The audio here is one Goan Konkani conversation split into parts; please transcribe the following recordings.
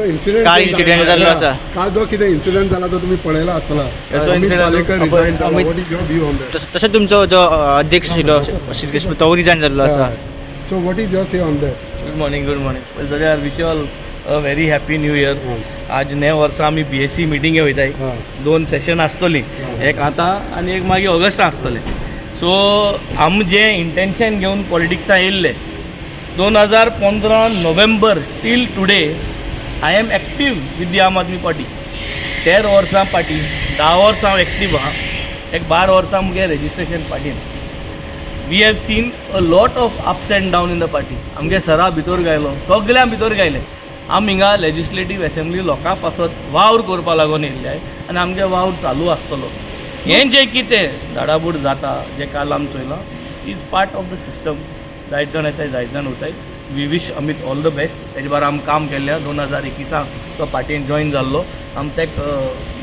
इन्सिडेंट काल incident जाल्लो आसा. काल जो कितें इन्सिडेंट जाला तो तुमी पळयला आसतला. ताचो अमित incident Palekar resign जाला. Amit- What is your view on that? तशें तुमचो जो अध्यक्ष आशिल्लो श्री देशमुख, तो रिजायन जाल्लो आसा. So what is your say on that? Good morning, good morning. Well, sir, wish you all a very happy new year. आज नव्या वर्सा आमी बीएसी मिटींगे वयताय. दोन सेशन आसतली, एक आतां आनी एक मागीर ऑगस्टाक आसतलें. सो आमी जें इंटेन्शन घेवन पॉलिटिक्सा येयल्ले 2015 November till today, I am active with the Aam Aadmi Party. 13 वर्सां पार्टी, 10 वर्सां हांव एक्टीव आहा, एक 12 वर्सां मुगे registration पार्टीन. We have seen a lot of ups and down in the party. आमगे सरा भितर गायलो, सगळ्यां भितर गायले. आमी हिंगा लेजिस्लेटीव एसेंब्ली लोकां पासत वावर करपा लागून येयल्ले आनी आमगे वावर चालू आसतलो. हें जें कितें धाडाबूड जाता, जें काल आमी चोयलां, is part of the system. जायत जाण येताय, जायत जाण वताय. We wish Amit all the best. तेजे बारा आमी काम केल्लें. 2021 तो पार्टीन जॉयन जाल्लो. आमी तेक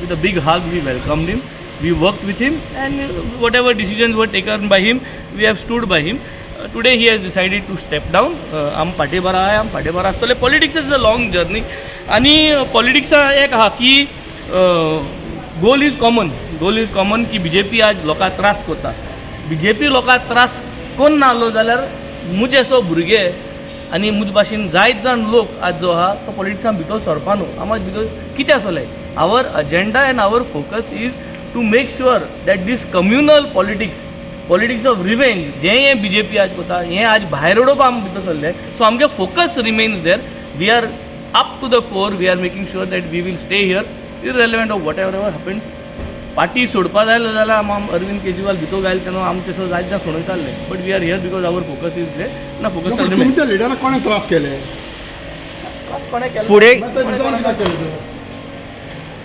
with a big hug we welcome him. We worked with him and whatever decisions were taken by him, we have stood by him. Today he has decided to step down. आम पाटेबारा आहाय, आम पाटेबारा आसतले. Politics is a long journey आनी पॉलिटिक्सा एक आहा की goal is common, goal is common की बीजेपी आज लोकांक त्रास करता. बीजेपी लोकांक त्रास कोन्न नासलो जाल्यार मुजे असो भुरगे आनी मुज भाशेन जायत जाण लोक आज जो आहा तो पॉलिटिक्सान भितर सरपा न्हू. आम आज भितर कितें आसलें, our agenda and our focus is to make sure that this communal politics, politics of revenge, जें हें बीजेपी आज करता, हें आज भायर उडोवपा आमी भितर सरले. सो आमगे focus remains there. We are up to the core. We are making sure that we will stay here irrelevant of whatever ever happens. Party सोडपा जाय जाल्यार आम अरविंद केजरीवाल भितर घायल तेन्ना आम तसो जायत जाण सोडयताले, but we are here because our focus is there ना फोकस. तुमच्या लिडराक कोणें त्रास केले? कोणें केलें? फुडें रिजायन कित्याक केलें ते?